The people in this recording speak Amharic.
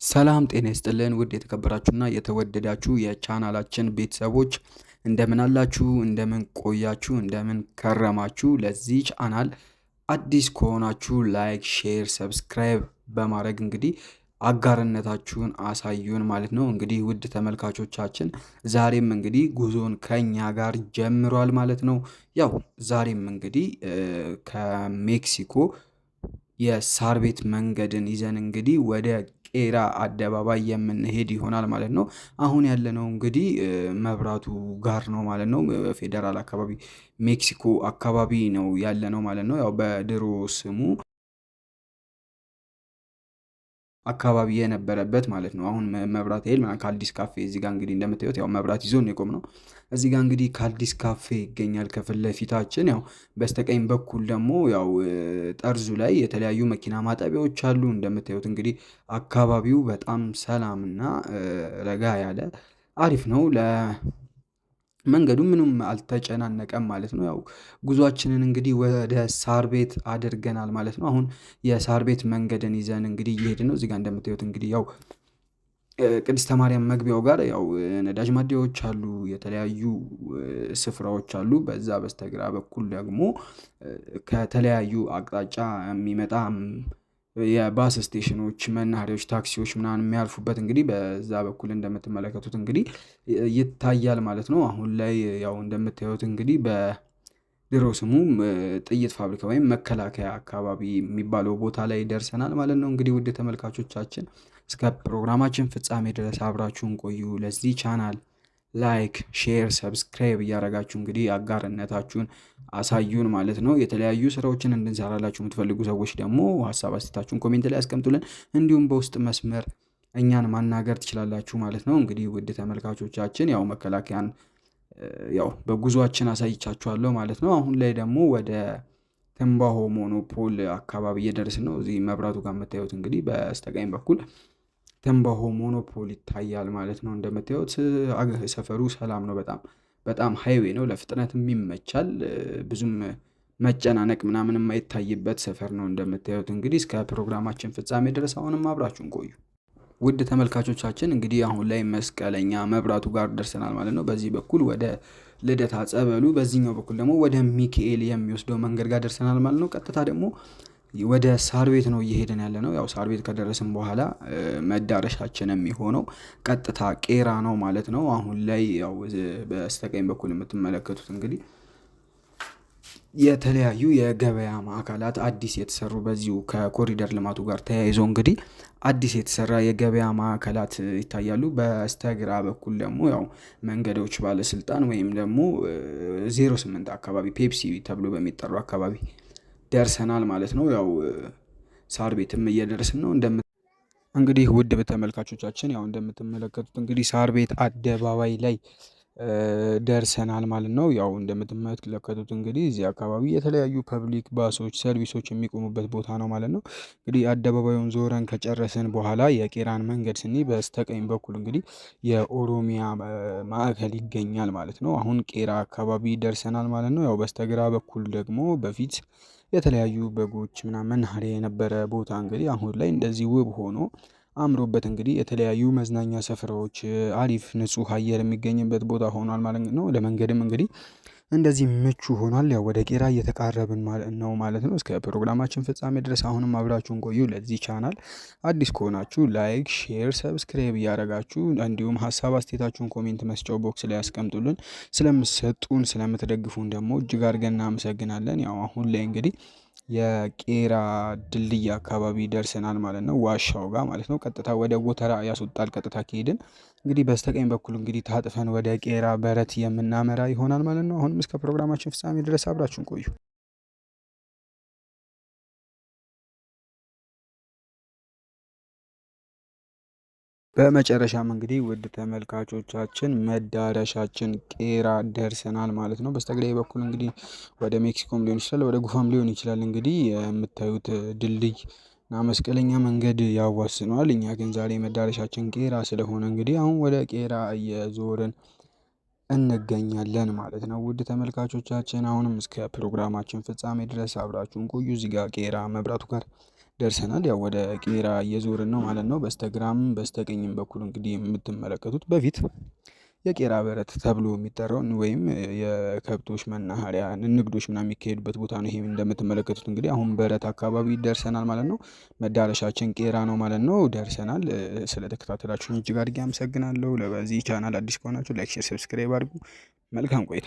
ሰላም ጤና ይስጥልን ውድ የተከበራችሁና የተወደዳችሁ የቻናላችን ቤተሰቦች፣ እንደምን አላችሁ? እንደምን ቆያችሁ? እንደምን ከረማችሁ? ለዚህ ቻናል አዲስ ከሆናችሁ like፣ share፣ subscribe በማድረግ እንግዲህ አጋርነታችሁን አሳዩን ማለት ነው። እንግዲህ ውድ ተመልካቾቻችን፣ ዛሬም እንግዲህ ጉዞን ከኛ ጋር ጀምሯል ማለት ነው። ያው ዛሬም እንግዲህ ከሜክሲኮ የሳር ቤት መንገድን ይዘን እንግዲህ ወደ ቄራ አደባባይ የምንሄድ ይሆናል ማለት ነው። አሁን ያለነው እንግዲህ መብራቱ ጋር ነው ማለት ነው። ፌዴራል አካባቢ ሜክሲኮ አካባቢ ነው ያለነው ማለት ነው። ያው በድሮ ስሙ አካባቢ የነበረበት ማለት ነው። አሁን መብራት ኃይል ከአዲስ ካፌ እዚህ ጋር እንግዲህ እንደምታዩት ያው መብራት ይዞ ነው የቆምነው። እዚህ ጋር እንግዲህ ከአዲስ ካፌ ይገኛል ከፊት ለፊታችን። ያው በስተቀኝ በኩል ደግሞ ያው ጠርዙ ላይ የተለያዩ መኪና ማጠቢያዎች አሉ። እንደምታዩት እንግዲህ አካባቢው በጣም ሰላምና ረጋ ያለ አሪፍ ነው። መንገዱ ምንም አልተጨናነቀም ማለት ነው። ያው ጉዟችንን እንግዲህ ወደ ሳር ቤት አድርገናል ማለት ነው። አሁን የሳር ቤት መንገድን ይዘን እንግዲህ እየሄድን ነው። እዚህ ጋር እንደምታዩት እንግዲህ ያው ቅድስተ ማርያም መግቢያው ጋር ያው ነዳጅ ማደያዎች አሉ፣ የተለያዩ ስፍራዎች አሉ። በዛ በስተግራ በኩል ደግሞ ከተለያዩ አቅጣጫ የሚመጣ የ bus station ኦች፣ መናኸሪያዎች፣ ታክሲዎች ምናምን የሚያልፉበት እንግዲህ በዛ በኩል እንደምትመለከቱት እንግዲህ ይታያል ማለት ነው። አሁን ላይ ያው እንደምታዩት እንግዲህ በድሮ ስሙ ጥይት ፋብሪካ ወይም መከላከያ አካባቢ የሚባለው ቦታ ላይ ደርሰናል ማለት ነው። እንግዲህ ውድ ተመልካቾቻችን፣ እስከ ፕሮግራማችን ፍጻሜ ድረስ አብራችሁን ቆዩ። ለዚህ ቻናል like፣ share፣ subscribe እያደረጋችሁ እንግዲህ አጋርነታችሁን አሳዩን ማለት ነው። የተለያዩ ስራዎችን እንድንሰራላችሁ የምትፈልጉ ሰዎች ደግሞ ሀሳብ አስተያየታችሁን comment ላይ ያስቀምጡልን። እንዲሁም በውስጥ መስመር እኛን ማናገር ትችላላችሁ ማለት ነው። እንግዲህ ውድ ተመልካቾቻችን፣ ያው መከላከያን ያው በጉዟችን አሳይቻችኋለሁ ማለት ነው። አሁን ላይ ደግሞ ወደ ትንባሆ ሞኖፖል አካባቢ እየደረስን ነው። እዚህ መብራቱ ጋር የምታዩት እንግዲህ በስተቀኝ በኩል ትንባሆ ሞኖፖል ይታያል ማለት ነው። እንደምታዩት ሰፈሩ ሰላም ነው። በጣም በጣም highway ነው። ለፍጥነትም ይመቻል። ብዙም መጨናነቅ ምናምን የማይታይበት ሰፈር ነው። እንደምታዩት እንግዲህ እስከ ፕሮግራማችን ፍጻሜ ድረስ አሁንም አብራችሁን ቆዩ። ውድ ተመልካቾቻችን፣ እንግዲህ አሁን ላይ መስቀለኛ መብራቱ ጋር ደርሰናል ማለት ነው። በዚህ በኩል ወደ ልደታ ጸበሉ፣ በዚህኛው በኩል ደግሞ ወደ ሚካኤል የሚወስደው መንገድ ጋር ደርሰናል ማለት ነው። ቀጥታ ደግሞ ወደ ሳር ቤት ነው እየሄድን ያለ ነው። ያው ሳር ቤት ከደረስን በኋላ መዳረሻችን የሚሆነው ቀጥታ ቄራ ነው ማለት ነው። አሁን ላይ ያው በስተቀኝ በኩል የምትመለከቱት እንግዲህ የተለያዩ የገበያ ማዕከላት አዲስ የተሰሩ፣ በዚሁ ከኮሪደር ልማቱ ጋር ተያይዞ እንግዲህ አዲስ የተሰራ የገበያ ማዕከላት ይታያሉ። በስተግራ በኩል ደግሞ ያው መንገዶች ባለስልጣን ወይም ደግሞ 08 አካባቢ ፔፕሲ ተብሎ በሚጠራው አካባቢ ደርሰናል ማለት ነው። ያው ሳር ቤትም እየደረስን ነው። እንግዲህ ውድ ተመልካቾቻችን፣ ያው እንደምትመለከቱት እንግዲህ ሳር ቤት አደባባይ ላይ ደርሰናል ማለት ነው። ያው እንደምትመለከቱት እንግዲህ እዚህ አካባቢ የተለያዩ public ባሶች፣ ሰርቪሶች የሚቆሙበት ቦታ ነው ማለት ነው። እንግዲህ አደባባዩን ዞረን ከጨረስን በኋላ የቄራን መንገድ ስኒ በስተቀኝ በኩል እንግዲህ የኦሮሚያ ማዕከል ይገኛል ማለት ነው። አሁን ቄራ አካባቢ ደርሰናል ማለት ነው። ያው በስተግራ በኩል ደግሞ በፊት የተለያዩ በጎች ምናምን መናኸሪያ የነበረ ቦታ እንግዲህ አሁን ላይ እንደዚህ ውብ ሆኖ አምሮበት እንግዲህ የተለያዩ መዝናኛ ስፍራዎች፣ አሪፍ ንጹህ አየር የሚገኝበት ቦታ ሆኗል ማለት ነው። ለመንገድም እንግዲህ እንደዚህ ምቹ ሆኗል። ያው ወደ ቄራ እየተቃረብን ነው ማለት ነው። እስከ ፕሮግራማችን ፍጻሜ ድረስ አሁንም አብራችሁን ቆዩ። ለዚህ ቻናል አዲስ ከሆናችሁ like፣ share፣ subscribe እያደረጋችሁ እንዲሁም ሀሳብ አስተያየታችሁን comment መስጫው box ላይ ያስቀምጡልን። ስለምትሰጡን ስለምትደግፉን ደግሞ እጅግ አድርገን እናመሰግናለን። ያው አሁን ላይ እንግዲህ የቄራ ድልድይ አካባቢ ደርሰናል ማለት ነው። ዋሻው ጋር ማለት ነው። ቀጥታ ወደ ጎተራ ያስወጣል። ቀጥታ ከሄድን እንግዲህ በስተቀኝ በኩል እንግዲህ ታጥፈን ወደ ቄራ በረት የምናመራ ይሆናል ማለት ነው። አሁንም እስከ ፕሮግራማችን ፍጻሜ ድረስ አብራችሁን ቆዩ። በመጨረሻም እንግዲህ ውድ ተመልካቾቻችን፣ መዳረሻችን ቄራ ደርሰናል ማለት ነው። በስተግራይ በኩል እንግዲህ ወደ ሜክሲኮም ሊሆን ይችላል፣ ወደ ጉፋም ሊሆን ይችላል። እንግዲህ የምታዩት ድልድይ እና መስቀለኛ መንገድ ያዋስነዋል። እኛ ግን ዛሬ መዳረሻችን ቄራ ስለሆነ እንግዲህ አሁን ወደ ቄራ እየዞርን እንገኛለን ማለት ነው። ውድ ተመልካቾቻችን፣ አሁንም እስከ ፕሮግራማችን ፍጻሜ ድረስ አብራችሁን ቆዩ። እዚህ ጋር ቄራ መብራቱ ጋር ደርሰናል። ያው ወደ ቄራ እየዞርን ነው ማለት ነው። በስተግራም በስተቀኝም በኩል እንግዲህ የምትመለከቱት በፊት የቄራ በረት ተብሎ የሚጠራውን ወይም የከብቶች መናኸሪያ ንግዶች ምናምን የሚካሄዱበት ቦታ ነው። ይሄም እንደምትመለከቱት እንግዲህ አሁን በረት አካባቢ ደርሰናል ማለት ነው። መዳረሻችን ቄራ ነው ማለት ነው። ደርሰናል። ስለተከታተላችሁኝ እጅግ አድርጌ አመሰግናለሁ። ለበዚህ ቻናል አዲስ ከሆናችሁ like፣ share፣ subscribe አድርጉ። መልካም ቆይታ።